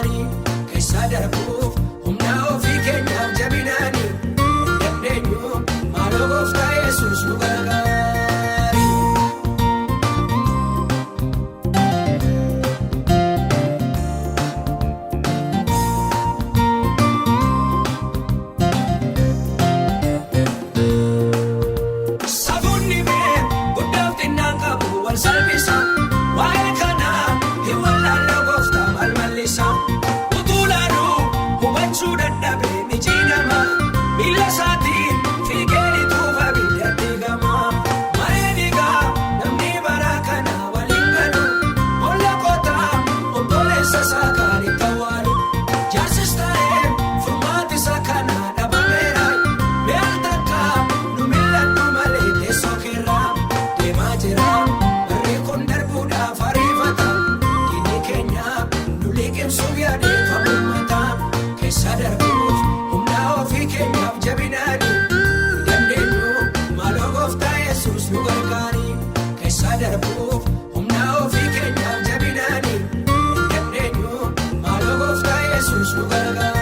gargaari. Keessa darbuuf humna ofii keenyaaf jabinaani hin dandeenyu, maaloo gooftaa Yesuus nu gargaari. Safuunni bee guddaaf xinnaan qabu wal salphisa. Waa'ee kanaa hin wallaallee gooftaa maal mallisa? Utuu laaluu hubachuu dadhabe mijiinama. Miila isaatiin fiigee lixuuf abiddatti gama. Maree dhiigaa namni bara kana waliin galu. Boolla qotaa obboleessa isaa kan itti awwaalu. Jaarsis ta'ee furmaati isaa kana dhabameera. Mee al takka nu mil'adhu malee teessoo keerraa deemaa jira. Barri kun darbuudhaaf ariifata. Diinni keenya nu liqimsuuf yaadee uummata. Keessa darbuuf humna ofii keenyaaf jabinaani hin dandeenyu, maaloo gooftaa Yesuus nu gargaari. Keessa darbuuf humna ofii keenyaaf jabinaani hin dandeenyu, maaloo gooftaa Yesuus nu gargaari.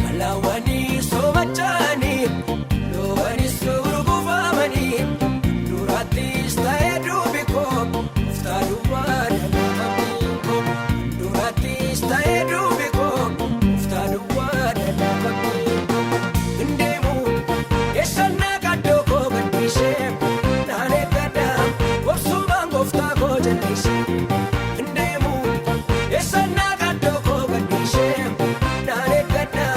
Malaawwanii somachaanii, loowwanis gurgufamanii, durattis ta'ee duubi koo gooftaa duwwaa dhaga'amii koo, durattis ta'ee duubi koo gooftaa duwwaa dhaga'amii koo. Hin deemu eessannaa qaddoo koo gadhiisee, naan eeggadha obsumaan gooftaa koo jallisee. Hin deemu eessannaa qaddoo koo gadhiisee, naan eeggadha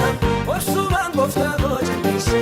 obsumaan gooftaa koo jallisee.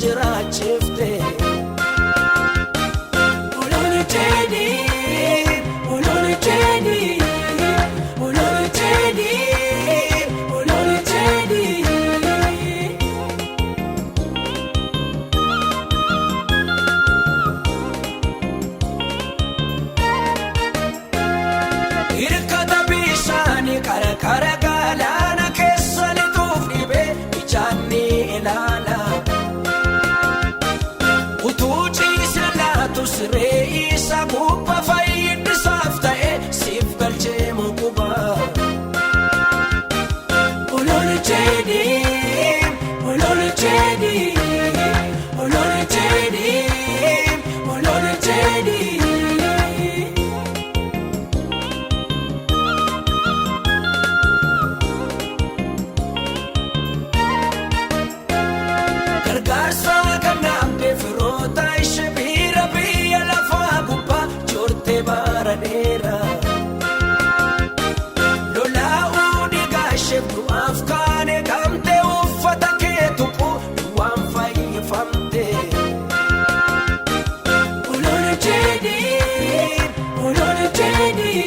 Jiraachifte. Oloolu jedhii, oloolu jedhii, oloolu jedhii, oloolu jedhii. Hirkata bishaanii qarqara galaana keessa lixuuf dhibee ijaan ni ilaala. Utuu ciise laatu siree isa gubbaa fayyinni isaaf ta'e siif galchee mukuba. Oloolu jedhii, oloolu jedhii, oloolu jedhii, oloolu jedhii. Gargaarsa kan firoota ishee bira biyya lafaa gubbaa joortee bara dheeraa. Lolaa'uu dhiigaa isheef du'aaf kaane gamtee uffata kee tuqu duwwaan fayyifamte. Oloolu jedhii, oloolu jedhii,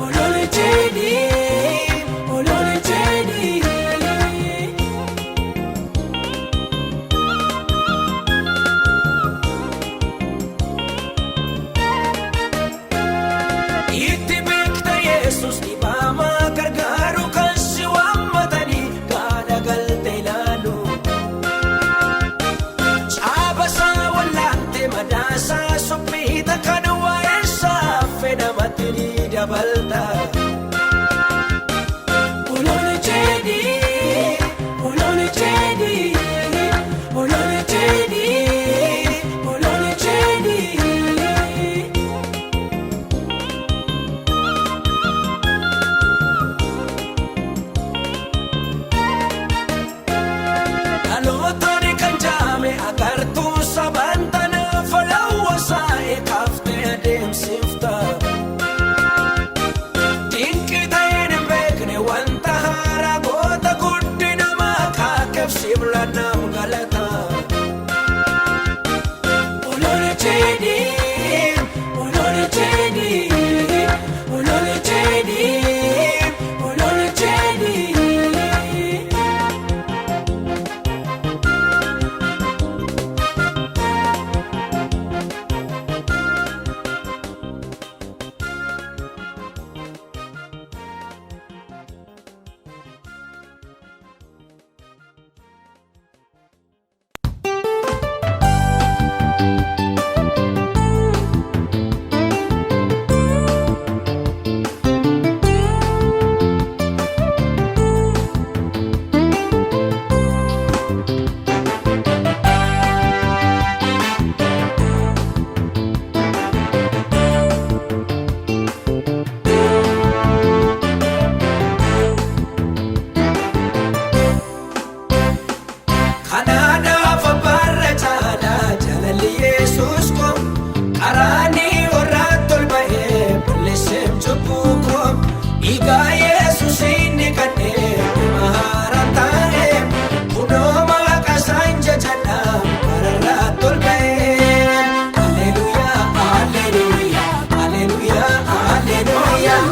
oloolu jedhii, oloolu jedhii. Itti beekta Yesuus dhibaamaa gargaaru kan si waammatanii gaala galte ilaalu. Caabasaa wallaalte madaasaa suphiita kan waa'eessaa fedhamatti ni dabalta. Oloolu jedhii, oloolu jedhii, oloolu jedhii, oloolu jedhii. Dhalootni kan jaame agartuu sabaan tanaaf lawwasaa'e kaaftee adeemsifta. Dinqii ta'een hin beekne wanta haaraa goota guddina maqaa keef naaf galata. Oloolu jedhii, oloolu jedhii, oloolu jedhii, oloolu jedhii. Kanaadhaaf abbaarra caalaa jaalalli Yesuus koo karaanii warraa tol ba'ee balleesseef cubbuu koo dhiigaa Yesuus inni kadhee nama haaraan taa'ee kunoo maaqa isaan jajadha bararraa tol ba'ee. Haleluyaa, haleluyaa, haleluyaa, haleluyaa,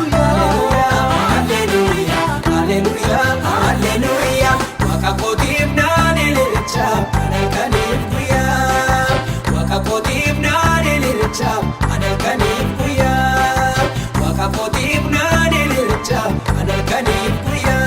haleluyaa, haleluyaa, haleluyaa. Waaqa kootiif naan ililcha ani halkaniif guyyaa. Waaqa kootiif naan ililcha ani halkaniif guyyaa. Waaqa kootiif naan ililcha ani halkaniif guyyaa.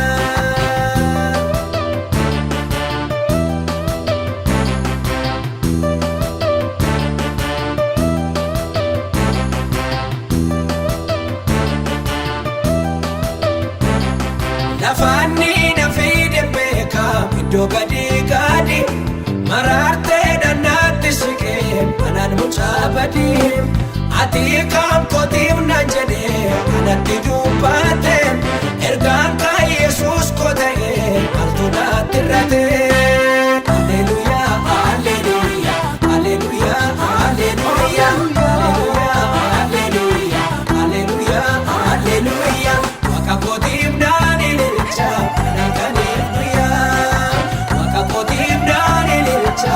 Lafaanni na fiide beekaa iddoo gadi gadi maraartee dhannaatti siqee anaan mucaa badii ati kan kootiif naan jedhee kanatti dubbate ergaan kan Yesuus koo ta'e maaltu naatti irrate. Haleluyaa, haleluyaa, haleluyaa, haleluyaa, haleluyaa, haleluyaa, haleluyaa. Waaqa kootiif naan ililcha ani halkaniif guyyaa. Waaqa kootiif naan ililcha.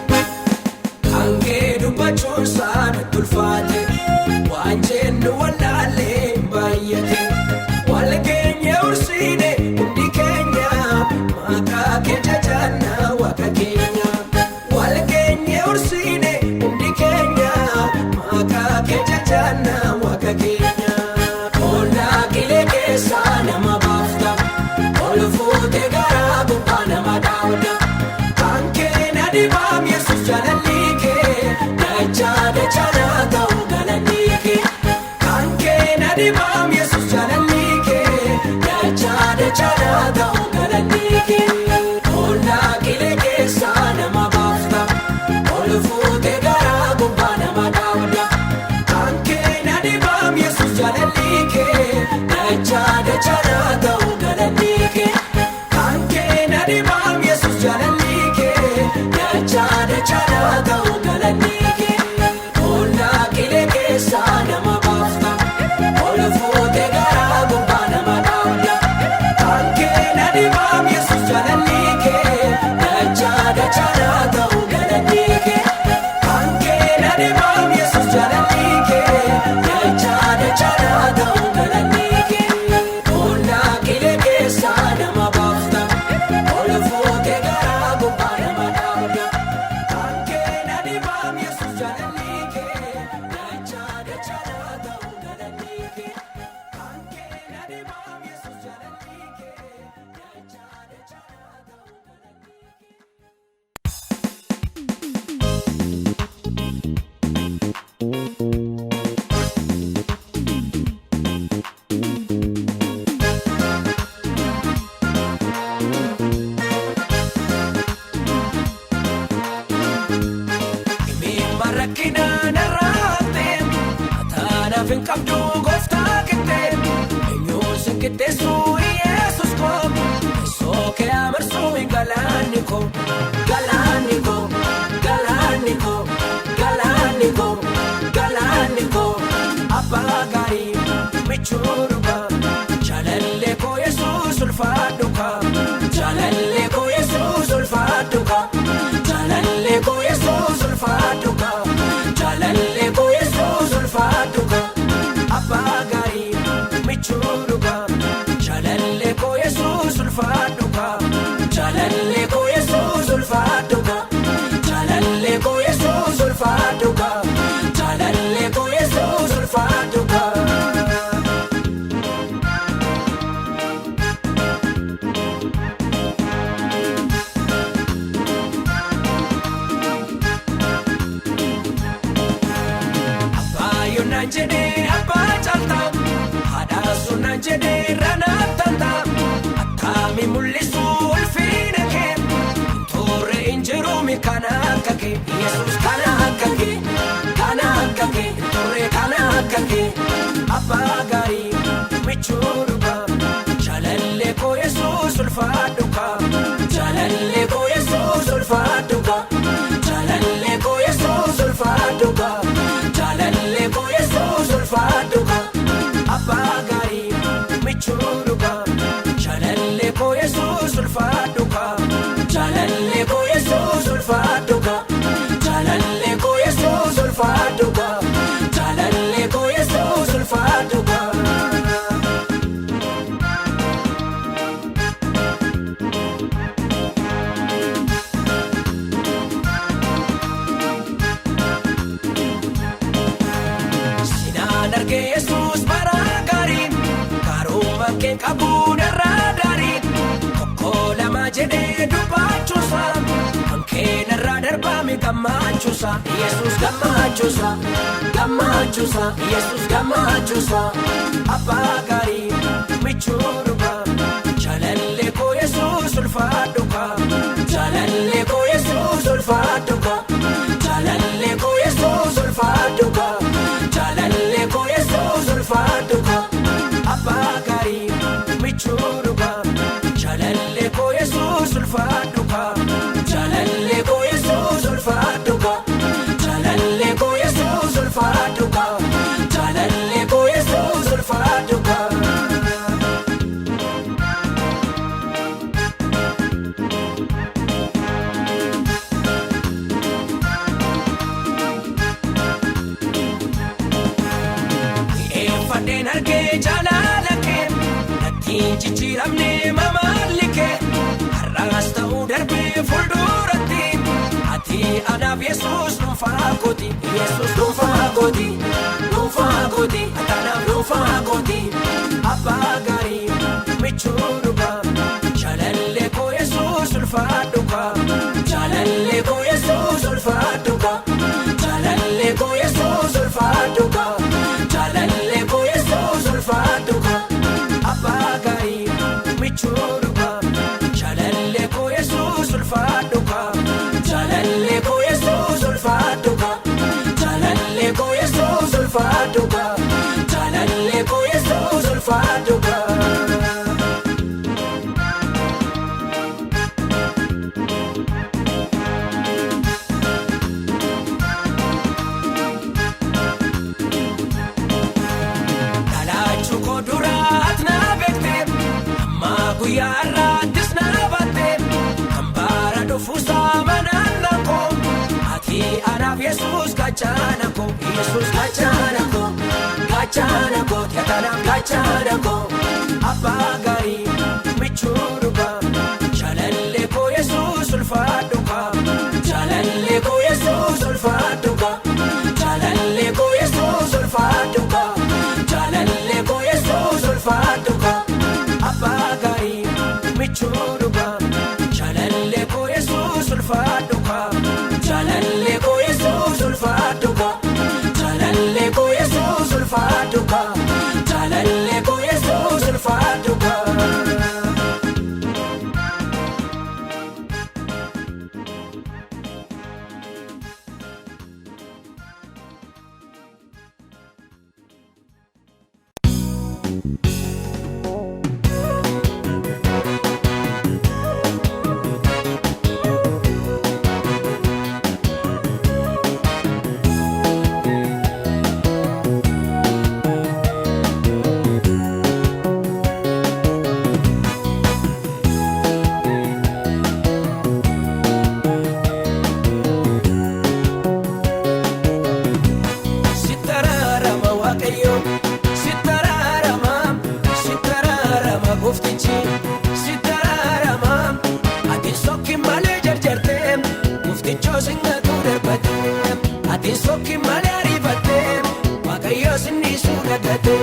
Galaanni koo, galaanni koo, galaanni koo, galaanni koo, galaanni koo. Abbaa gaarii michuu dhugaa, jaalallee koo Yesuus ulfaadhu kaa. Jaalallee koo Yesuus ulfaadhu kaa. Jaalallee koo Yesuus ulfaadhu kaa. Jaalallee koo Yesuus ulfaadhu kaa. Abbaa gaarii michuu dhugaa, jaalallee koo Yesuus ulfaadhu kaa. Jaalallee koo Yesuus ulfaadhu kaa. Jaalallee koo Yesuus ulfaadhu kaa. Jaalallee koo Yesuus ulfaadhu kaa. Abbaa yoonaan jedhee abbaa caaltaa, haadha sunnaan jedhee ranaa taaltaa. Akkaami mul'isu ulfina kee, hin turre hin jiruumi kana akka kee. Yesuus kana akka kee, kana akka kee, hin turre kana akka kee. Abbaa gaarii michuu dhugaa, jaalallee koo Yesuus ulfaadhu kaa. Jaalallee koo Yesuus ulfaadhu kaa. Jaalallee koo Yesuus ulfaadhu kaa. Jaalallee koo Yesuus ulfaadhu kaa. Abbaa gaarii michuu dhugaa, jaalallee koo Yesuus ulfaadhu kaa. Jaalallee koo Yesuus ulfaadhu kaa. Jaalallee koo Yesuus ulfaadhu kaa. Jaalallee koo Yesuus ulfaadhu kaa. Sinaan argee Yesuus bara gaarii, gaarummaan kee qabu narraa daarii. Tokko lama jedhee dubbachuusa, kan kee narraa darbame gammachuusa. Yesuus gammachuusa, gammachuusa, Yesuus gammachuusa. Abbaa gaarii michuu dhugaa, jaalallee koo Yesuus ulfaadhu kaa. Jaalallee koo Yesuus ulfaadhu kaa. Jaalallee koo Yesuus ulfaadhu kaa. Jaalallee koo Yesuus ulfaadhu kaa. Abbaa gaarii michuu dhugaa, jaalallee koo Yesuus ulfaadhu kaa. Jaalallee koo Yesuus ulfaadhu kaa. Jaalallee koo Yesuus ulfaadhu kaa. Jaalallee koo Yesuus ulfaadhu kaa. Mi'eeffadheen argee jaalala kee, natti hin jijjiiramne mamaalli kee. Har'aas ta'uu darbee fuulduratti, ati anaaf Yesuus dhuunfaa kooti. Yesuus dhuunfaa kooti, dhuunfaa kooti, ati anaaf dhuunfaa kooti. Abbaa gaarii michuu dhugaa, jaalallee koo Yesuus ulfaadhu kaa. Jaalallee koo Yesuus ulfaadhu kaa. Jaalallee koo Yesuus ulfaadhu kaa. Jaalallee koo Yesuus ulfaadhu kaa. Abbaa gaarii michuu dhugaa, jaalallee koo Yesuus ulfaadhu kaa. Jaalallee koo Yesuus ulfaadhu kaa. Jaalallee koo Yesuus ulfaadhu kaa. Jaalallee koo Yesuus ulfaadhu kaa. Dhalachuu koo duraat na beekte, amma guyyaa har'aattis na baatte. Kan bara dhufuusaa manaan na koo, ati anaaf Yesuus gaachana koo. Yesuus gaachana koo, gaachana koo, ati anaaf gaachana koo. Abbaa gaarii michuu dhugaa, jaalallee koo Yesuus ulfaadhu kaa. Jaalallee koo Yesuus ulfaadhu kaa. Jaalallee koo Yesuus ulfaadhu kaa. Jaalallee koo Yesuus ulfaadhu kaa. Abbaa gaarii michuu dhugaa, jaalallee koo Yesuus ulfaadhu kaa. Jaalallee koo Yesuus ulfaadhu kaa. Jaalallee koo Yesuus ulfaadhu kaa. Jaalallee koo Yesuus ulfaadhu kaa. singatuu darbate ati sokki malee ariifatte waaqayyoo sinniisuu dagate.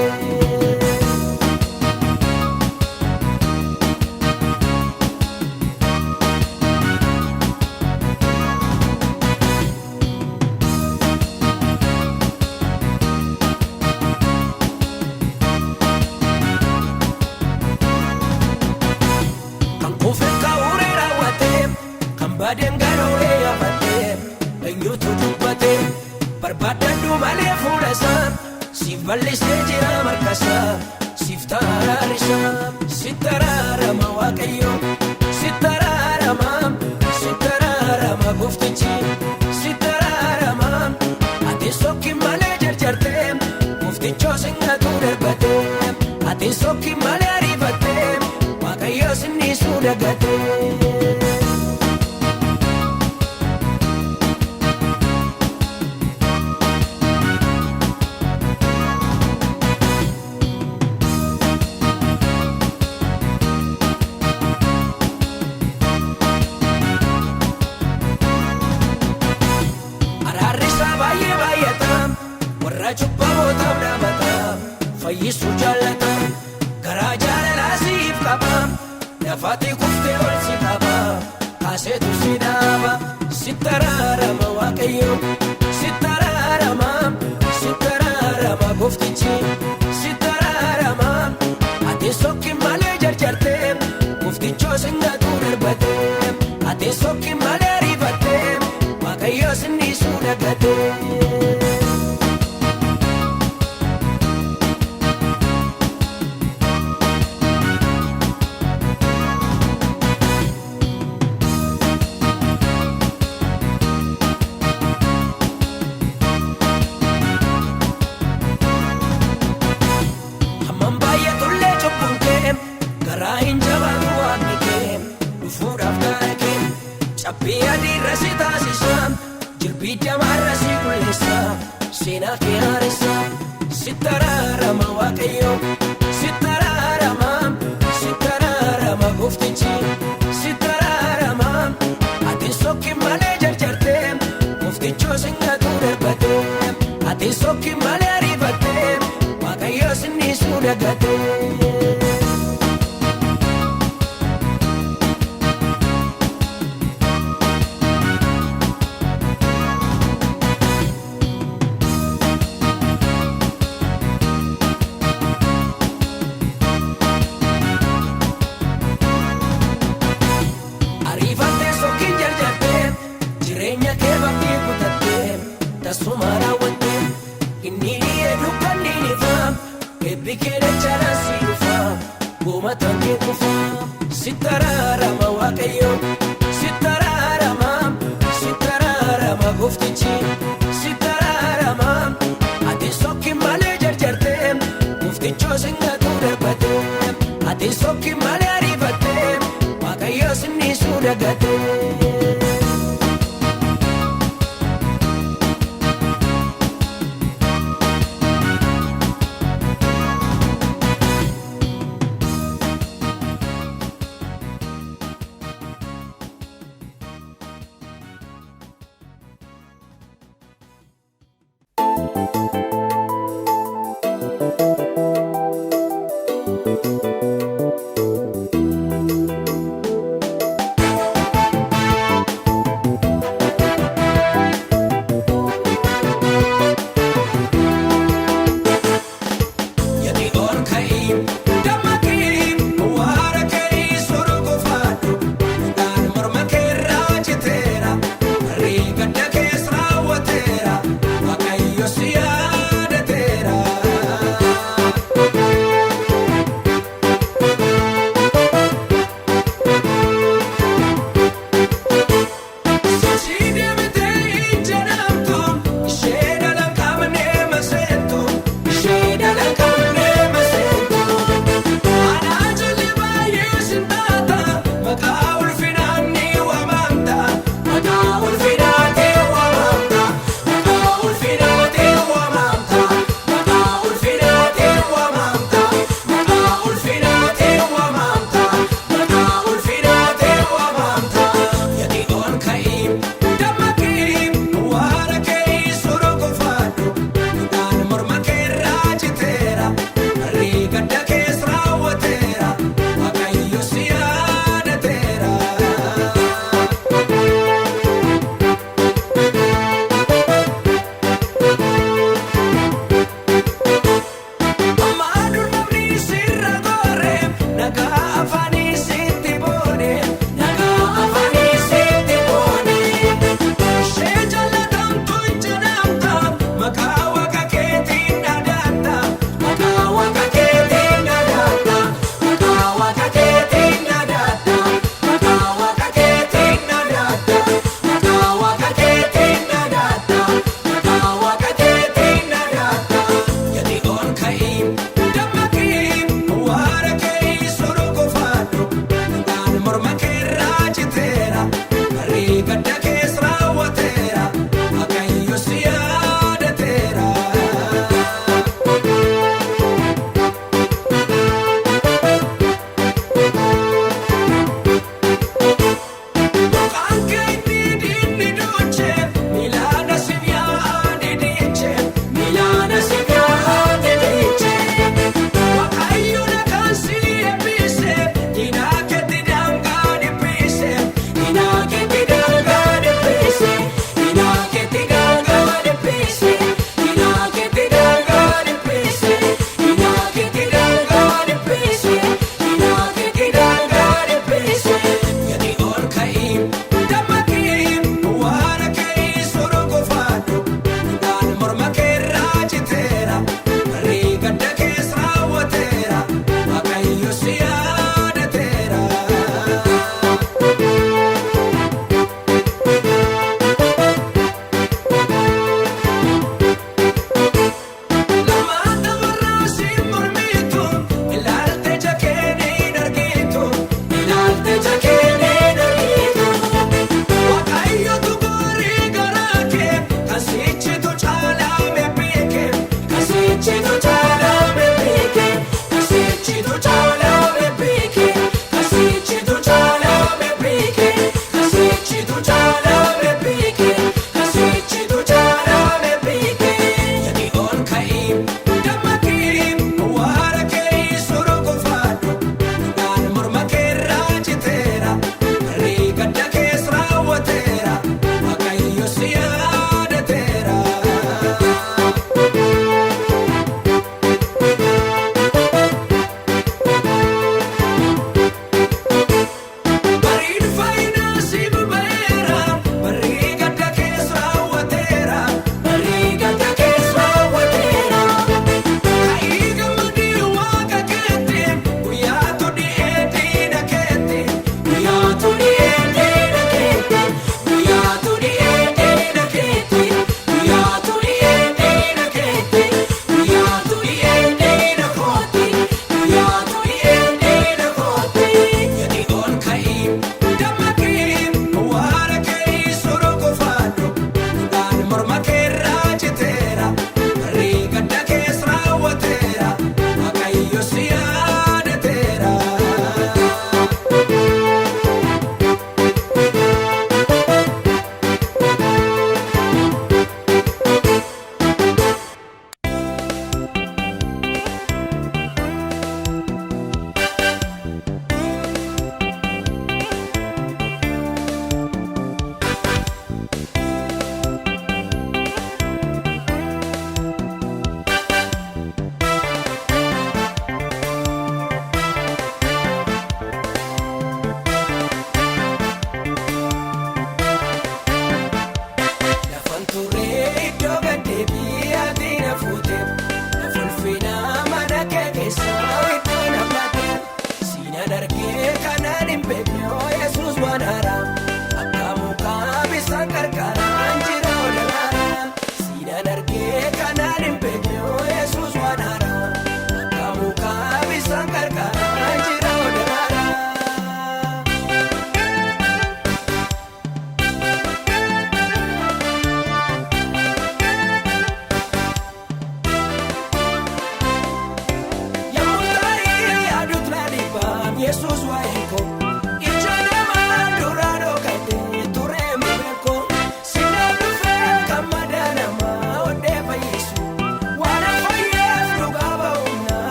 Kan kufe ka'uuree raawwatee kan baadeen garooree yaafatee eenyutu dubbatee barbaadadhu malee fuula isaa siif bal'isee jira markasaa siif taraarisa si taraarama waaqayyo si taraarama si taraarama gooftichi si taraarama ati sokki malee jarjartee gooftichoo singatuu darbatee ati sokki malee ariifattee waaqayyo sinniisuu dagatee. Araarri isaa baay'ee baay'ata warra cubbamootaaf dhaabata fayyisuu jaallata garaa jaalalaa siif qaba lafaati kuftee ol si qaba kaaseetu si dhaaba si taraarama waaqayyo si taraarama si taraarama gooftichi si taraarama ati sokki malee jarjartee gooftichoo singatuu darbate ati sokki malee ariifattee waaqayyo sinniisuu dagatee. Hammam baay'atullee cubbuun kee garaa hin jabaatu waaqni kee dhufuudhaaf gaara kee cabbii adii irra si taasisa jirbii jamaarra si qulleessa seenaa kee haaressa si taraarama waaqayyo si taraarama si taraarama gooftichi si taraarama ati sokki malee jarjartee gooftichoo singatuu darbate ati sokki malee ariifattee waaqayyo sinniisuu dagatee. Ariifattee sokkiin jarjartee jireenya kee bakkee kutattee tasuma raawwattee inni dhi'ee dukkanni ni ifa eebbi kee dachaan si dhufa goomataan kee kufa si taraarama waaqayyo si taraarama si taraarama gooftichi si taraarama ati sokki malee jarjartee gooftichoo singatuu darbate ati sokki malee ariifattee waaqayyo sinniisuu dagatee.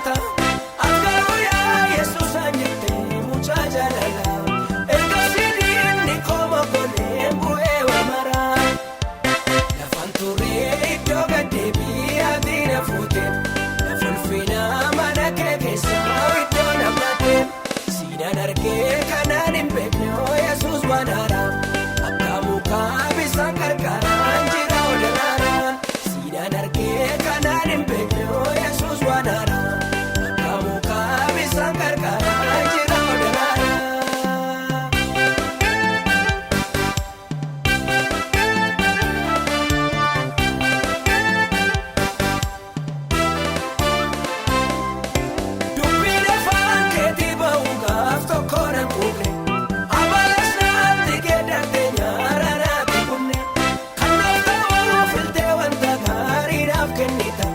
kadhata. Ati garuu yaa Yesuus naan jettee mucaa jaalala. Ergasii diinni koo golee bu'ee wamara. Lafaan turee iddoo gaddeebii ati na fuute. Lafa ulfinaa mana kee keessaa iddoo na baate. Siinaan argee kanaan hin beekne oo Yesuus waan haaraa. Akka mukaa bisaan qarqaraan jira ol daraaraan. Siinaan argee kanaan hin beekne oo Yesuus waan haaraa. Akka mukaa bisaan qarqaraan jira ol daraaraan. Dubbiin afaan keetii ba'u gaaf tokko na quufne. Abalas naatti geeddarte nyaara naatti kunne. Kan naaf ta'uu filtee wanta gaarii naaf kennita.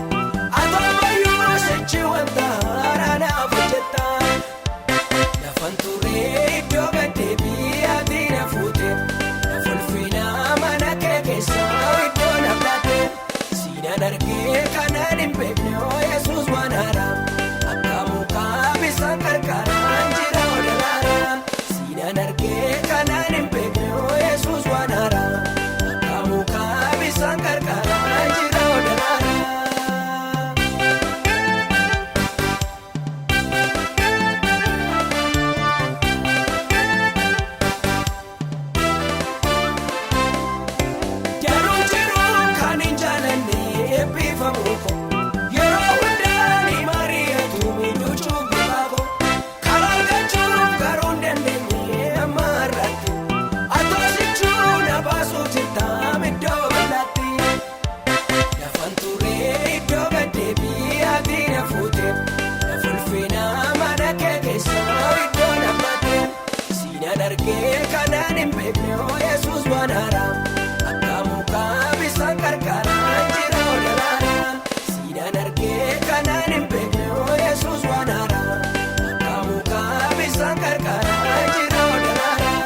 Ati ammayyuu sichi wanta haaraa naaf hojjetta. Lafaan turee iddoo gaddeebii ati na fuute. Lafa ulfinaa mana kee keessaa iddoo na baate. Siinaan argee kanaan hin beekne oo Yesuus waan haaraa. Akka mukaa bisaan qarqaraan jira ol daraaraan. Siinaan argee kanaan hin beekne oo Yesuus waan haaraa. Akka mukaa bisaan qarqaraan jira ol daraaraan. Jaruu jiruu kan hin jaalanne eebbifamu ko. Yeroo hundaa ni mari'atu miidhuu cuubbaa ko. Karaa argachuuf garuu hin dandeenye amma har'aatti. Atoosichuu na baasuuf jirta iddoo bal'aatti. Lafaan turee iddoo gaddeebii ati na fuute. Lafa ulfinaa mana kee keessaa iddoo na baate. Siinaan argee kanaan hin beekne oo Yesuus waan haaraa. Akka mukaa bisaan qarqaraan jira ol daraaraan. Siinaan argee kanaan hin beekne oo Yesuus waan haaraa. Akka mukaa bisaan qarqaraan jira ol daraaraan.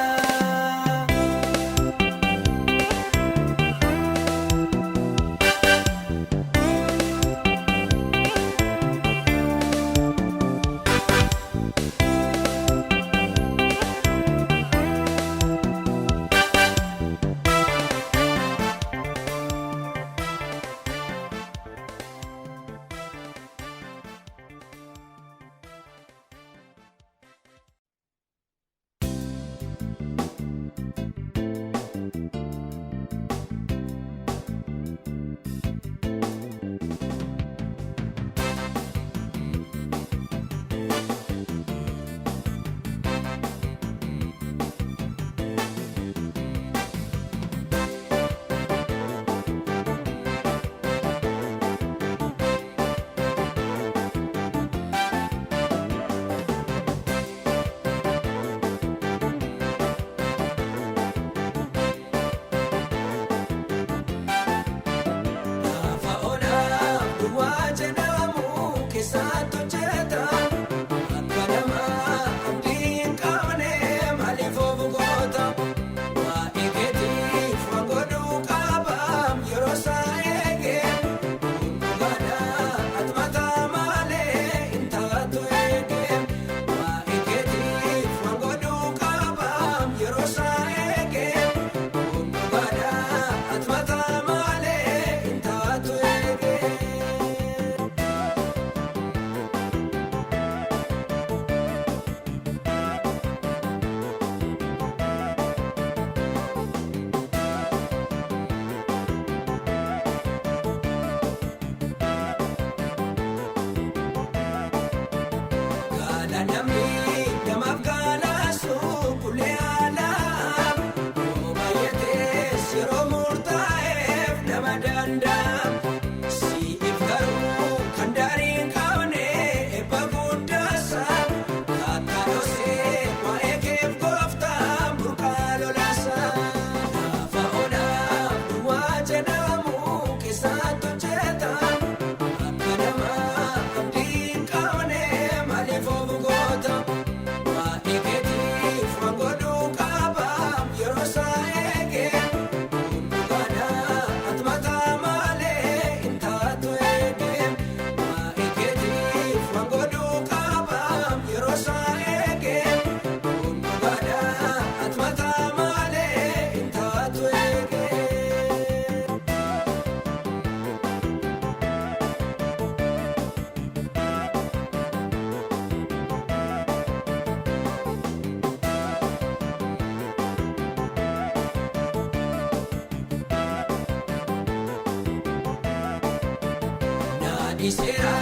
Dhiseera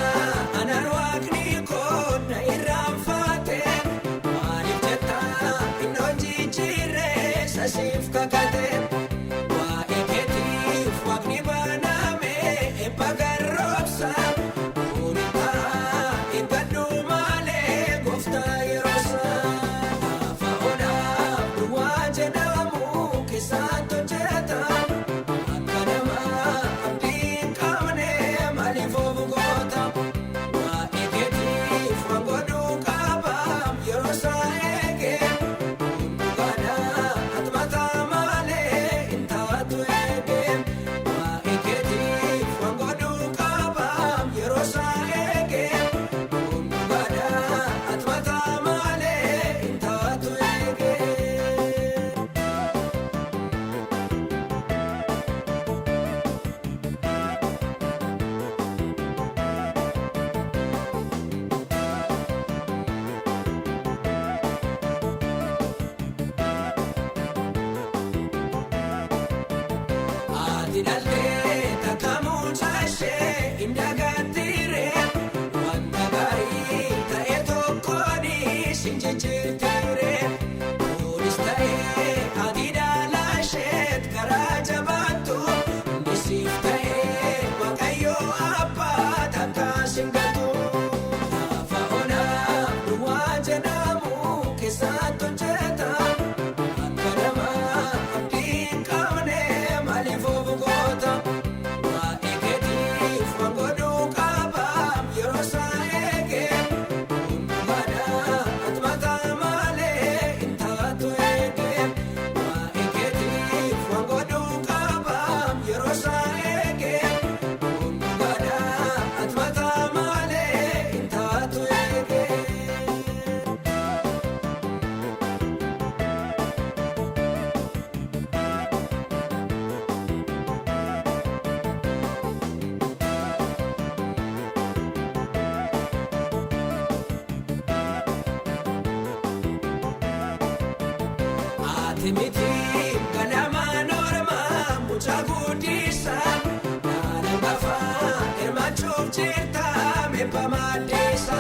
anaan waaqni koo na irraanfate maaliif jetta inni hojii jirree sasiif kakate waa'ee keetiif waaqni baname eebba garroobsa kuni ta'a eeggadhu malee gooftaa yeroosa gaafa onaaf duwwaa jedhamu keessaan hojjeta akka nama abdii hin qabne maaliif of goota waa'ee keetiif waan godhuu qabaam yeroo isaa eege hundubaadha ati mataa malee hin taatu eege waa'ee keetiif waan godhuu qabaam yeroo isaa eege hundubaadha ati mataa malee hin taatu eege. Ati dhaltee takka mucaashee hin dagattire wanta gaarii ta'e tokkoon sin jijjiirtire kunis ta'e ati dhaalaasheet karaa jabaattu nisiif ta'e waaqayyo abbaa takka sin gatu gaafa onaa duwwaa jedhamu keessatti hojjeta. Akka nama abdii hin qabne maaliif of goota? Waa'ee keetiif waan godhuu qabaam yeroo isaa eege. Hundumaadha ati mataa malee hin taatu eege. Waa'ee keetiif waan godhuu qabaam yeroo isaa eege. Hundumaadha ati mataa malee hin taatu eege. Ati miti ganamaan ormaa mucaa guddisa naannoo gafaa hirmaachuuf jirta meepa maddeessa.